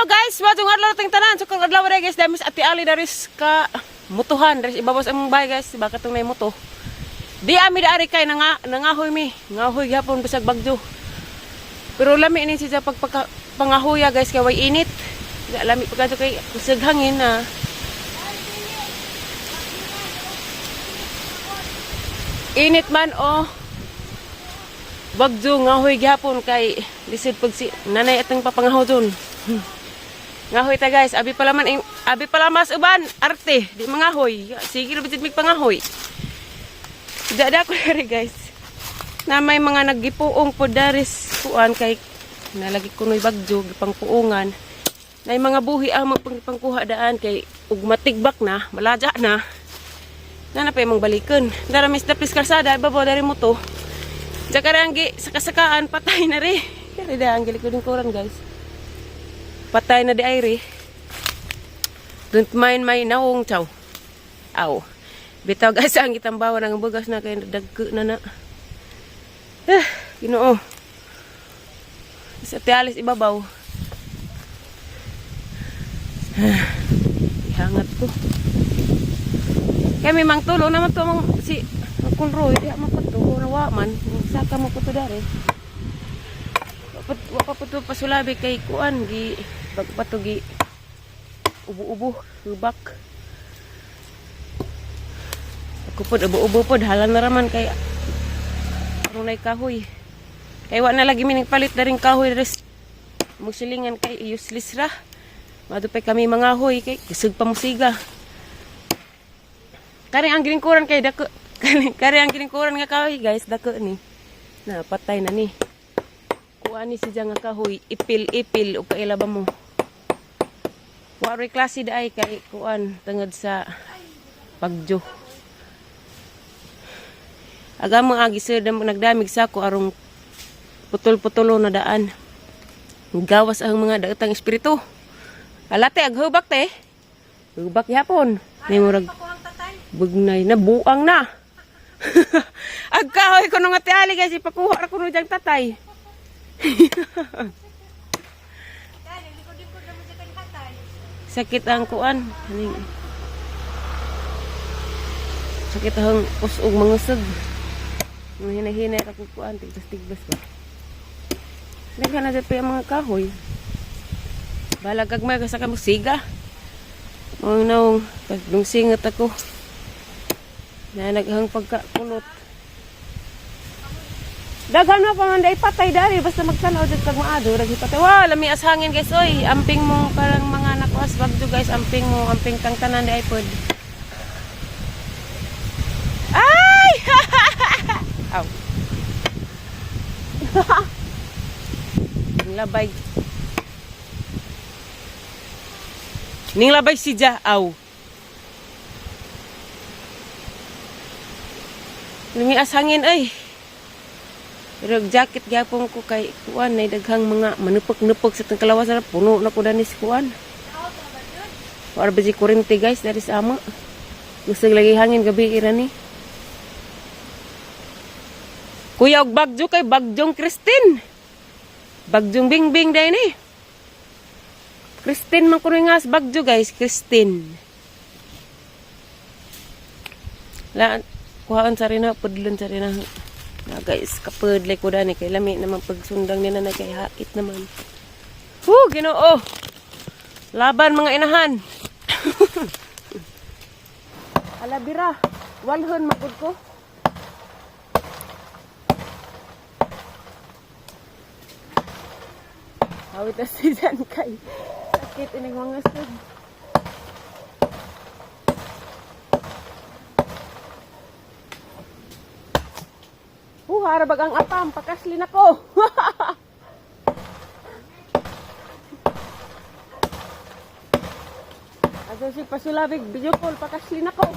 Hello guys, maayong adlaw nating tanan. So karong adlaw guys, dami sa Ate Ali daris ka mutuhan daris ibabaw sa among bahay, guys, baka tong nay muto. Di ami dari kay nanga nangahoy mi. Ngahoy gyapon bisag bagyo. Pero lami ini siya pagpaka pangahoya, guys, kay way init. Di lami pa kadto kay kusog hangin na. Init man o bagyo, ngahoy gyapon kay lisod pag si nanay atong papangahoy dun. Ngahoy ta, guys, abi pala man abi pala mas uban arte di mangahoy. Sige ra bitid mig pangahoy. Dada ko rin, guys. Na may mga naggipuong po daris kuan kay nalagi kunoy bagyo gipangpuungan. Na mga buhi ang magpangkuha daan kay ug matigbak na, malaja na. Na na pa imong balikan. Dara mis dapis kalsada, ibabaw dari mo to. Diyan sa kasakaan, patay na rin. Kaya da, ang gilikod kuran, guys. Patay na di ay ri. Don't mind my naong chow. Aw. Bitaw, guys, ang gitambawan ang bugas na kay dagko na na. Ah, Ginoo. Sa tialis ibabaw. Ah, ihangat ko. Kaya may mang tulo naman to mang si Uncle Roy, di man po to, nawa man, saka mo po to dari. Wa pa po to pasulabi kay kuan gi bag pa to gi ubo-ubo, hubak. Ako pod ubo-ubo pod, halan na raman kay aron kahoy. Kay wa na lagi mi palit na rin kahoy res musilingan kay useless ra. Madupay kami mga hoy kay kusog pa musiga. Kari ang gilingkuran kay dako. Kari ang gilingkuran nga kahoy, guys, dako ni. Na patay na ni. Kuha ni siya nga kahoy, ipil-ipil ug kaila ba mo. Wa roy klase daay kay kuan tungod sa bagyo. Aga mo agi sir nagdamig sako arong putol-putulo na daan. Gawas ang mga daotang espiritu. Alate aghubak te. Hubak yapon. Ni murag bugnay na buang na. Agkahoy ko nung Ate Ali, guys, ipakuha ra ko nung diyang tatay. Sakit ang kuan. Kaning sakit ang usog mangusog. Mga hinahinay ra ko kuan, tigdas-tigdas ba. Daghan na pa yung mga kahoy. Balag gagmay ka sa kamusiga. Mga naong pagdungsingat ako. Nanaghang pagkakulot. Daghan na pa man day patay dari basta magtanaw jud kag maado ragi patay. Wow, lami as hangin, guys, oy. Amping mo parang mga nakuas bagyo, guys, amping mo, amping kang tanan day pod. Ay! Aw. Ning labay. Ning labay si Ja, aw. Lumias hangin ay. Pero jacket gyapon ko kay kuan nay daghang mga manupok-nupok sa tang kalawasan, puno na ko danis kuan. War ba si kurente, guys, dari sa ama. Gusto lagi hangin gabi ira ni. Kuya og bagyo kay bagyong Christine. Bagyong Bingbing dahil ni. Christine man kuno nga sa bagyo, guys, Christine. La kuhaan sa rin na, pudlon sa rin na. Na guys, kapudlay ko dani kay lami naman pagsundang ni nanay kay hait naman. Hu, Ginoo. Laban mga inahan. Alabira, walhon magud ko. Hawit na si Jan kay sakit ining mga sud. Harabag ang apam, pakaslin ako. Ato si Pasulabig, video call, pakaslin ako.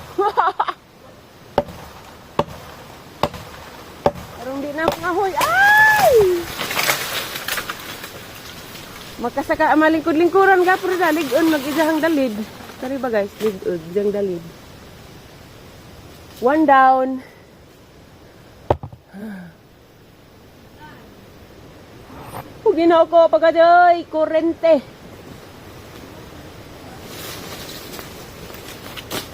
Arong di na ako ngahoy. Ay! Makasaka ang malingkod-lingkuran ga pero da lig-on mag-isahang dalid. Kari ba, guys, lig-on diyang dalid. One down. Ginoo ko pagadoy, kurente.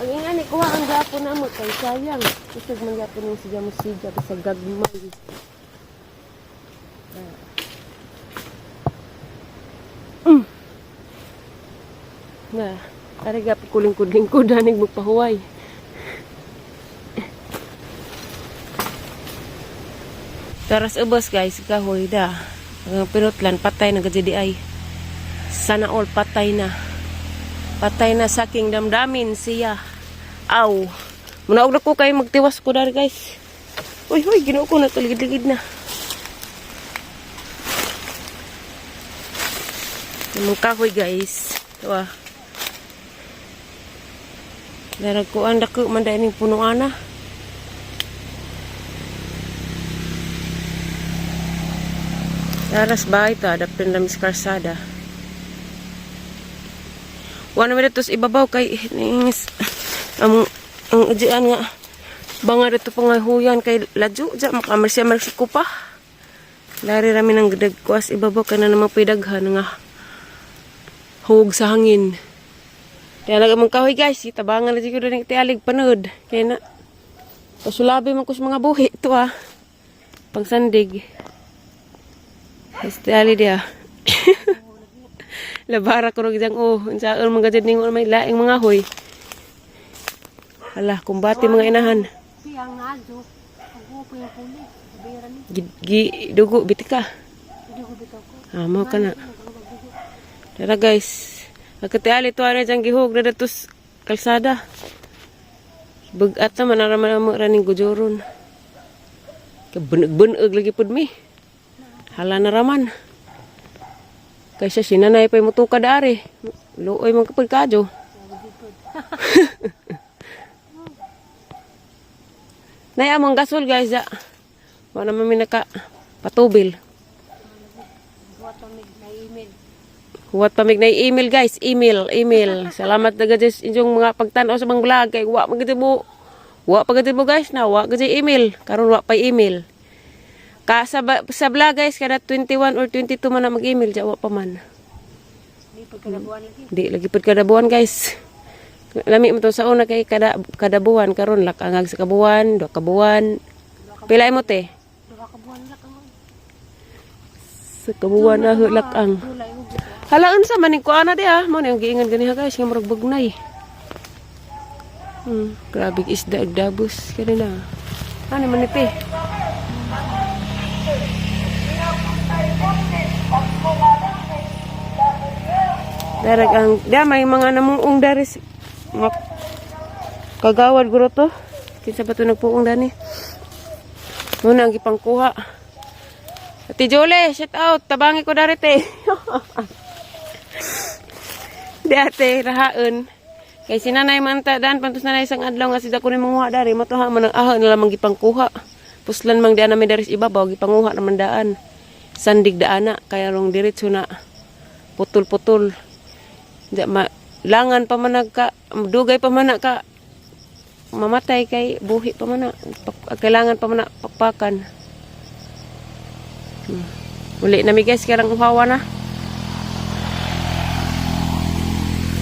Pag ingani kuha ang gapon na mo kay sayang. Kusog man gyapon yung siga mo siga sa gagmay. Na, ari gapon ko lingkod-lingkod hanig magpahuway. Taras ubos guys, kahoy da. Ang pinutlan patay na gajidi ay. Sana all patay na. Patay na sa aking damdamin siya. Aw. Munaog na ko kayo magtiwas ko dari guys. Uy, uy, ginoo ko nagkaligid-ligid na. Yung mga kahoy guys. Ito ah. Darag ko ang dako man dahil ning punuan na. Daras bahay to, adaptin lang sa karsada. Wala naman dito sa ibabaw kay nis ang ujian nga banga dito pangahuyan kay ladyo dya makamersiya mersi ko pa. Lari rami ng dagkwas ibabaw kay na naman pidaghan nga hug sa hangin. Kaya lang mong kahoy guys, tabangan na siguro ng tialig panood. Kaya na pasulabi man ko sa mga buhi ito ah. Pangsandig. Este ali dia. Labara ko rin diyang oh. Unsaon mga gajad ningon may laing mga hoy. Hala, kumbati mga inahan. Ang adyo, ang gupo yung puli. Bira ni, Gi, gi dugo biti ka. hindi ko bitaw ko. Ah, mo ka na. Tara guys. Agkatiali to ana diyang gihog na datos kalsada. Bugat naman ara man mo raning gujoron. Kabunog-bunog lagi pud mi. Hala na raman. Kaysa sinanay pa'y mutuka dari. Luoy man kapag kadyo. Nay among gasol guys ya. Wala man mi naka patubil. Buhat ang na-email. Huwat pa mig na email guys, email, email. Salamat na guys inyong mga pagtan-aw sa mga vlog kay wa man gid mo. Wa pa gid mo guys na wa gid email. Karon wa pa email. Ka sa, sa vlog guys kada 21 or 22 man na mag-email ja wa pa man. Hindi pagkalabuan lagi. Di lagi pud kada buwan guys. Lami mo to sa una kay kada kada buwan karon lakangag sa kabuan, duha ka buwan. Pila mo te? 2 ka buwan lang ang Sa kabuan na lakang. Dulay mo bitaw. Hala unsa man ning kuana di ah. Mo na yung giingan ganiha guys nga murag bugnay. Grabe isda ag dabos kanina. Ano man ni te? Darag ang da may mga namuong daris mga kagawad guro to. Kinsa ba to nagpuong dani? Muna ang gipangkuha. Ate Jole, shout out. Tabangi ko dari te. Di ate, rahaon. Kay si nanay man ta daan pantos nanay isang adlaw nga sida ko ni manguha dari matuha man ang ahon nila mang gipangkuha. Puslan mang daan namin dari sa ibabaw gipanguha naman daan. Sandig daana kaya rong diretso na putol-putol. Di ma langan pa man nagka dugay pa man na ka mamatay kay buhi pa man na. Kailangan pa man na pakpakan. Uli na mi guys, karang uhawa na.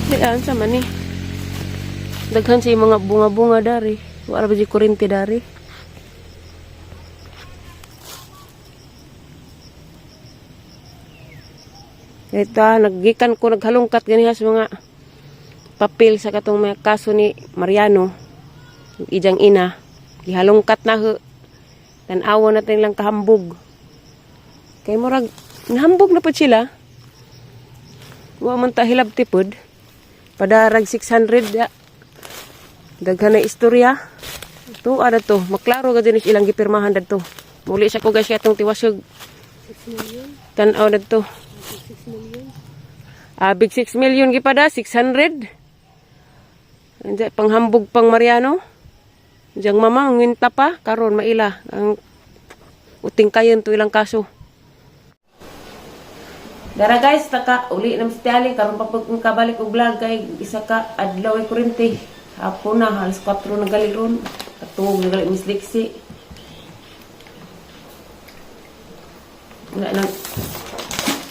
Di an sa man ni. Daghan sa mga bunga-bunga dari. Wala ba di kurente dari? Ito, naggikan ko, naghalongkat ganiha sa mga papel sa katong mga kaso ni Mariano. Ijang ina. Gihalongkat na ho. Tanawa natin lang kahambog. Kay murag, nahambog na po sila. Wa man ta hilabti pod. Padarag 600 ya. Daghan na istorya. To ada to, maklaro ga din ilang gipirmahan dadto. Muli sa ko guys atong tiwasog 6 million. tan-aw dadto. 6 million. Ah, big 6 million gipada 600. Anja panghambog pang Mariano. Diyan mama nginta pa karon maila ang uting kayon to ilang kaso. Dara guys, taka uli na si Tali karon pa pag kabalik og vlog kay isa ka adlaw ay kurente. Hapon na alas 4 na gali ron. Katuog na gali Miss Lexi. Wala nang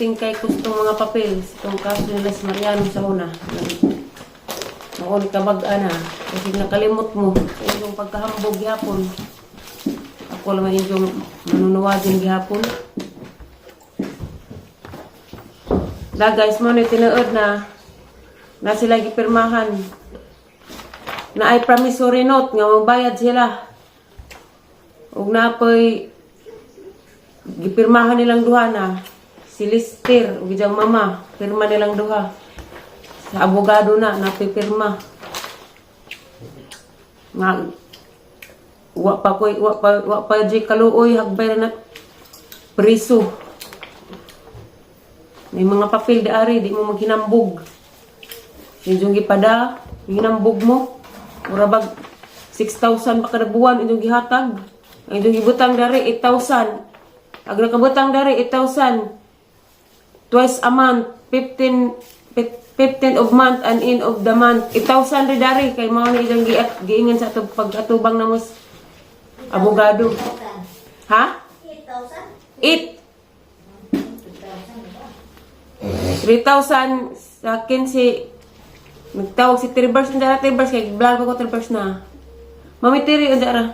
tingkay kustong mga papel itong kaso nila si Mariano sa una. Mao ni kabag ana. Kasi nakalimot mo. Sa inyong pagkahambog gihapon. Ako lang inyong manunuwadin gihapon. Da guys, mo ni tinuod na na sila gipirmahan na ay promissory note nga magbayad sila. Ug napoy gipirmahan nilang duha na si Lister ug iyang mama, pirma nilang duha. Sa abogado na napipirma. Nga wa pa koy wa pa di kaluoy, hagbay na priso. May mga papel di ari, di mo maghinambog. Inyong gipada, hinambog mo. Mura bag 6,000 pa kada buwan inyong gihatag. Ang inyong gibutang dari 8,000. Ag nakabutang dari 8,000. Twice a month, 15 of month and end of the month. 8,000 ri dari kay mao ni inyong giingan sa atong pag-atubang namos abogado. Ha? 8. 3,000 sa akin si nagtawag si Trivers, unsa ra Trivers kay vlog ko Trivers na. Mami Tiri, unsa ra?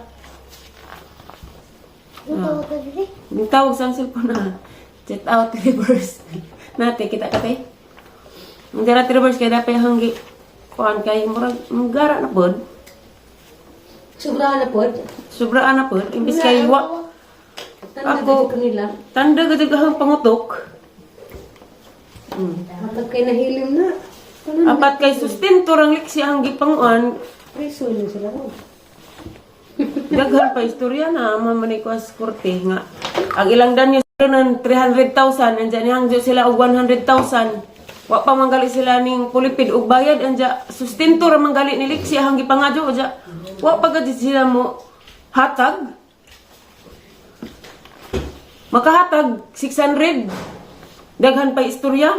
Nagtawag sa cellphone na. Check out Trivers. Nate kita ka te. Unsa ra Trivers kay dapat hanggi kuan kay murag gara na pod. Sobra na po. Sobra na pod imbis kay wa Tanda Ako- ko nila. tanda gud ang pangutok. Matag kay nahilim na. Tanan, Apat kay sustento rang liksi ang gipanguan. preso na sila. Oh. Daghan pa istorya na man ko as korte nga ang ilang danyo ng 300,000, andyan ni hangyo sila og 100,000. Wa pa manggali sila ning pulipid og bayad, anja sustento ra manggali ni Lexi ang gipangadyo anja wa pa gud sila mo hatag, makahatag 600. Daghan pa istorya,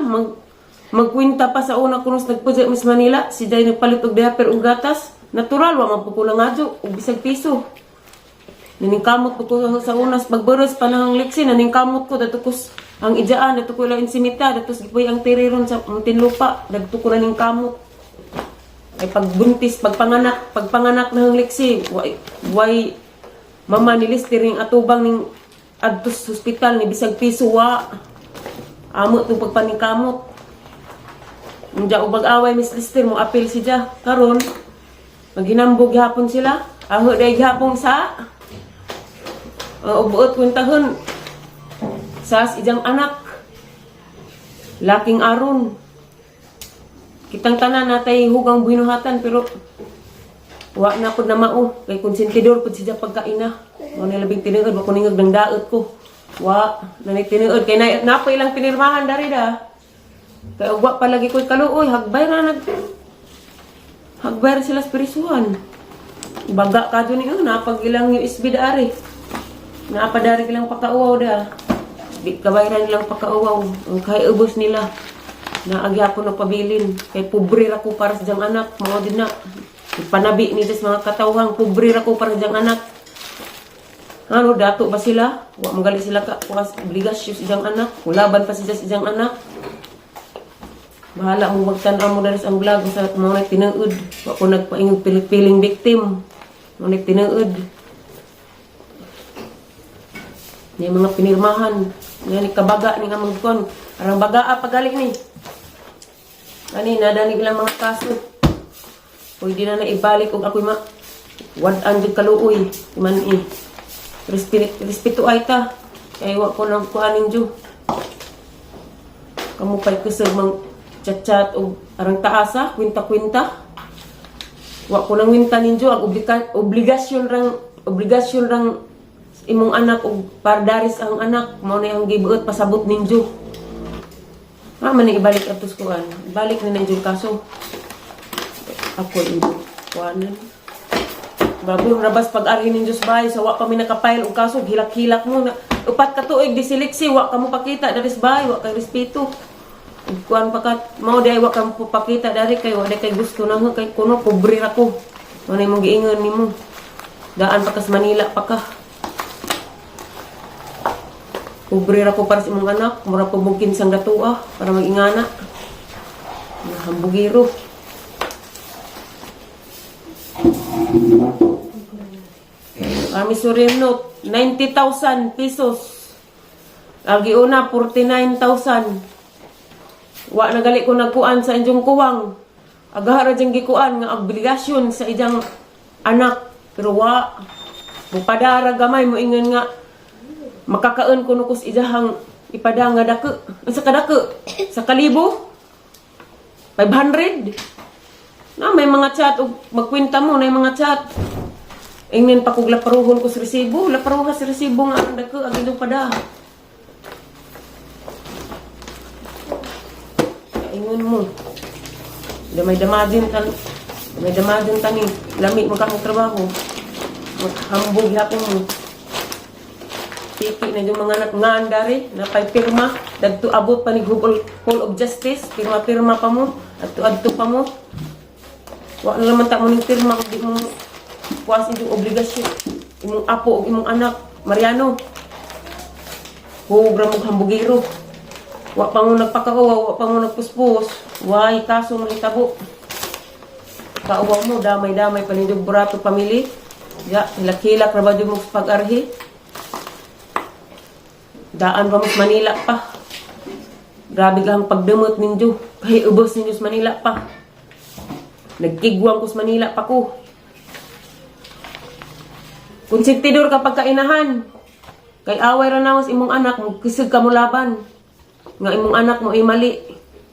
magkwenta pa sa una kunos nagpudya Miss Manila si Jay nagpalit og diaper og gatas natural, wa man po ko nangadyo og bisag piso. Naningkamot po ko sa unas pagburos pa nang liksi, naningkamot ko dato ko ang ijaan, dato ko ila insimita, dato gipoy ang tiriron sa Muntinlupa, dagto ko naningkamot. Ay pagbuntis, pagpanganak ng liksi, way mama ni Lister ning atubang ning adtos hospital ni bisag piso wa. Amo tong pagpaningkamot. Unja ubag away Miss Lister mo apil si Ja karon maghinambog gihapon sila. Aho day gihapon sa ubuot kwentahon sas ijang anak laking aron kitang tanan natay hugang binuhatan, pero wa na pud na mao kay konsentidor pud siya pagkaina. Mao na labing tinuod, wa ko ningog ng daot ko, wa na ni tinuod kay na napo ilang pinirmahan dari da kay wa pa lagi ko'y kaluoy, hagbay ra nag hagbay ra sila sa pirisuhan. Baga ka dun yun, napag ilang USB da ari. Napadari ilang pakauaw da. Di kabayran ilang pakauaw. Ang kay ubos nila. Naagyapon na pabilin. Kay pobre ra ko para sa diyang anak. Mga din na. Panabi ni sa mga katawhang, pobre ra ko para sa diyang anak. Ano, dato ba sila? Wa magali sila ka kuas obligasyon sa iyang anak. Kulaban pa sila sa iyang anak. Bahala mo magtan-aw mo dali sa ang vlog sa mga nagtinuod. Wa ko nagpaingog piling victim. Mga nagtinuod. May mga pinirmahan. Nga ni kabaga ni nga magkon. Arang baga pagali ni. Ani nadanig lang mga kaso. Pwede na na ibalik og ako'y ma wad-an jud kaluoy man eh. Respeto, respeto ay ta. Kay wa ko nang kuhanin jo. Kamu pa'y kusog mang chat-chat og arang taasa, kwinta-kwinta. Wa ko nang winta ninyo ang obligasyon rang imong anak og pardaris ang anak mao na ang gibuot pasabot ninyo. Ha man ni ibalik atos kuan. Ibalik na ninyo kaso. Ako inyo kuanan. Grabe yung rabas pag-arhin ninyo sa bahay sa wa pa mi nakapile og kaso, hilak-hilak mo na 4 ka tuig di siliksi, wa ka mo pakita dari sa bahay, wa kay respeto. Ug kuan pa ka mao di ay wa ka mo pakita dari kay wa di kay gusto na ho, kay kuno pobre ra ko. Mao na imong giingon nimo. Daan pa ka sa Manila pa ka. Pobre ra ko para sa imong anak, mura po mong kinsang gatua para mag-ingana. Hambugiro. Promissory note, 90,000 pesos. Agi una, 49,000. Wa na gali ko nagkuan sa inyong kuwang. Agahara diyang gikuan nga obligasyon sa iyang anak. Pero wa. Mupadara gamay mo ingon nga makakaon kuno kus iyahang ipada nga dako. Unsa ka dako? Sa kalibo? 500? Na may mga chat og magkwenta mo na mga chat. Ingnan pa kog laparuhon ko sa resibo, laparuha sa resibo nga ang dako ang inyong pada. Ingon mo. Damay-damadin tan damay-damadin tani. Lami mo kang trabaho. Maghambog hapon mo. Piki na yung mga anak nga andari, na pay pirma, dagto abot pa ni Google Hall of Justice, pirma-pirma pa mo, adto adto pa mo. Wa na naman ta mo ning pirma kung di mo kuwas inyong obligasyon. Imong apo o imong anak, Mariano. Hugra mo hambugiro. Wa pa mo nagpakauwa, wa pa mo nagpuspos. Way kaso mahitabo. Kauwaw mo, damay-damay panindog burato pamili. Ya, hilak-hilak ra ba jud mo sa pag-arhi? Daan pa mo sa Manila pa. Grabe ka ang pagdamot ninyo. Kay ubos ninyo sa Manila pa. Nagkigwang ko sa Manila pa ko. Konsentidor ka pagkainahan. Kay away ra nawas imong anak, mo kisig ka mo laban. Nga imong anak mo ay mali.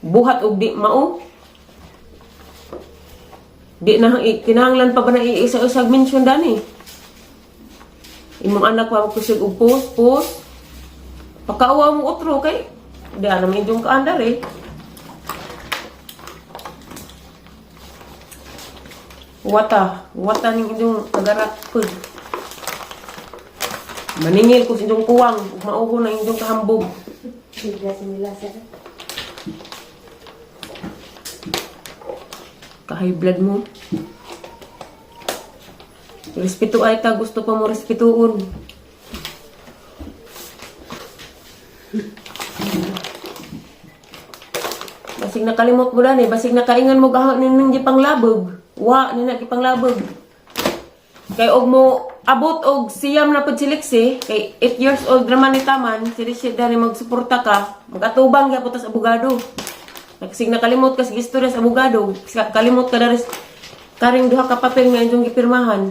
Buhat og di mao. Di na kinahanglan pa ba na iisa-usag mention dani? Imong anak pa kusig og post, post. Pakauwa mo otro kay di alam inyong kaandar eh. Wata, wata ning inyong agarak pud. Maningil ko sa inyong kuwang, ug mauho na inyong kahambog. Bigla sa nila sir. Kahay blood mo. Respeto ay ta, gusto pa mo respetuon. Basig nakalimot mo dan eh, basig nakaingan mo gaho nining gipanglabog. Wa ni na gipanglabog. Kay og mo abot og siyam na pud si Lexi, kay 8 years old raman ni taman, sili siya dali magsuporta ka, magatubang gyapon tas abogado. Nagsig nakalimot ka sa istorya sa abogado, kalimot ka dari karing duha ka papel nga inyong gipirmahan.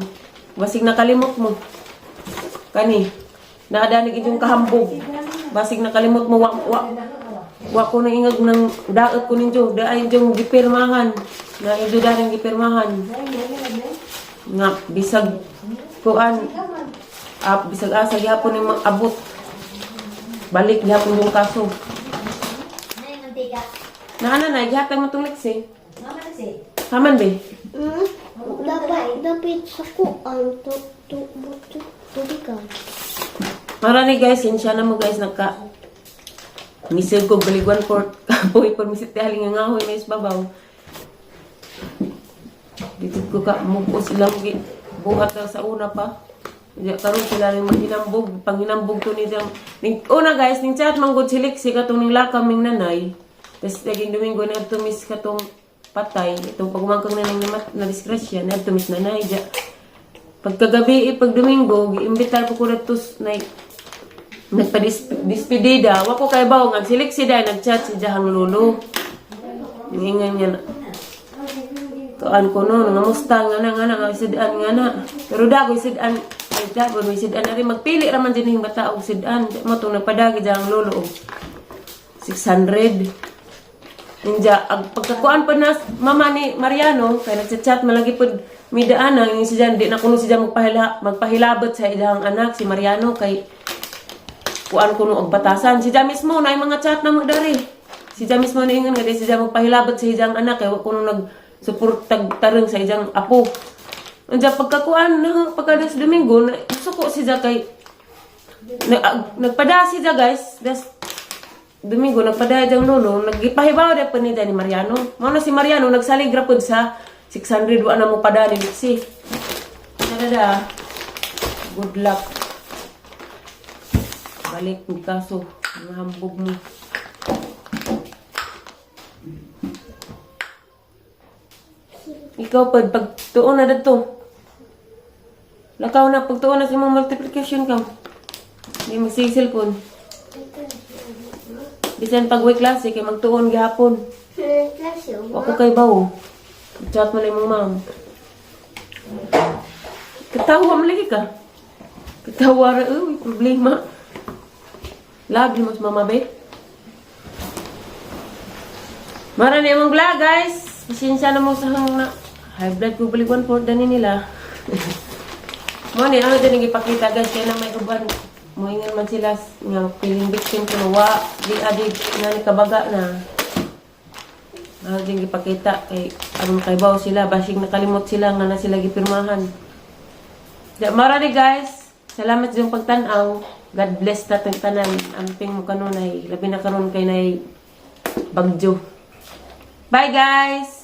Basig nakalimot mo. Kani, naadanig inyong kahambog. Basig nakalimot mo wa wa wa ko na ingag ng daot ko ninyo, daay inyong gipirmahan. Na inyo daring gipirmahan. Nga bisag kuan bisag asa gyapon ni abot. Balik gyapon yung kaso. Nay, mantika. Naana na, gihatag mo tong Lexi. Mama na si. Haman be. Dapat, dapat sa kuan, tu, tu, tu, tubigan. Para ni guys, sinsya na mo guys, nagka Misil ko baliguan port kapoy por misit haling nga ngahoy na isbabaw. Dito ko ka muko silang gi buhat lang sa una pa. Diya karon sila ning maghinambog, panghinambog to ni siyang ning una guys, ning chat man gud si Lexi katong ning lakam ning nanay. Tas naging Domingo na tumis katong patay, itong pagumangkang na ning na disgrasya, na tumis nanay diya. Pagkagabi, eh, pag Domingo, giimbitar po ko na tus na nagpa-dispedida. Wa ko kay bawo nga siliksi dahil nag-chat si Jahang Lolo. Ningan niya na. Tuan ko no, nangamusta nga na, nga sidan nga na. Pero da ko sidan, ay da ko may sidan na rin. Magpili raman din yung bata og sidan. Di mo itong nagpadagi Jahang Lolo og 600. Ninja, ag pagkakuan pa na mama ni Mariano, kay nagchat-chat malagi pod midaan ang si Jan, di na kuno si Jan magpahilabot sa iyang anak si Mariano kay kuan kuno og batasan. Si Jan mismo na mga chat na mo dari. Si Jan mismo niingon nga di si Jan magpahilabot sa iyang anak kay wa kuno nag support tareng sa iyang apo. Unja pagkakuan na pagkadas Domingo, na, suko si Jan kay nagpada si Jan guys, das Domingo nagpadaya diyang lolo, nagpahibaw na pa ni ni Mariano. Mao na si Mariano nagsalig ra pod sa 600 wa na mo pada ni Lexi. Tada. Good luck. Balik ng kaso, ang hambog mo. Ikaw pag pagtuon na dito. Lakaw na, pagtuon na sa imong multiplication ka. Hindi magsisilpon. Bisan pag way klase, kay magtuon gihapon. Klase, Wa ko kay bawo. Chat mo na imong ma'am. Katawa mo lagi ka. Katawa ra, uy, problema. Love you, mas mama, be. Mara na imong vlog, guys. Pasensya na mo sa hang na. High blood ko balik 1/4 dani nila. Mo ni ano din ipakita, guys, kaya na may uban moingon man sila nga feeling victim kuno wa di adi nga ni kabaga na. Ano din gipakita kay aron kay baw sila basig nakalimot sila nga na sila gipirmahan. Ja, mara ni guys. Salamat sa iyong pagtan-aw. God bless natong tanan. Amping mo kanunay. Labi na karon kay nay bagyo. Bye, guys.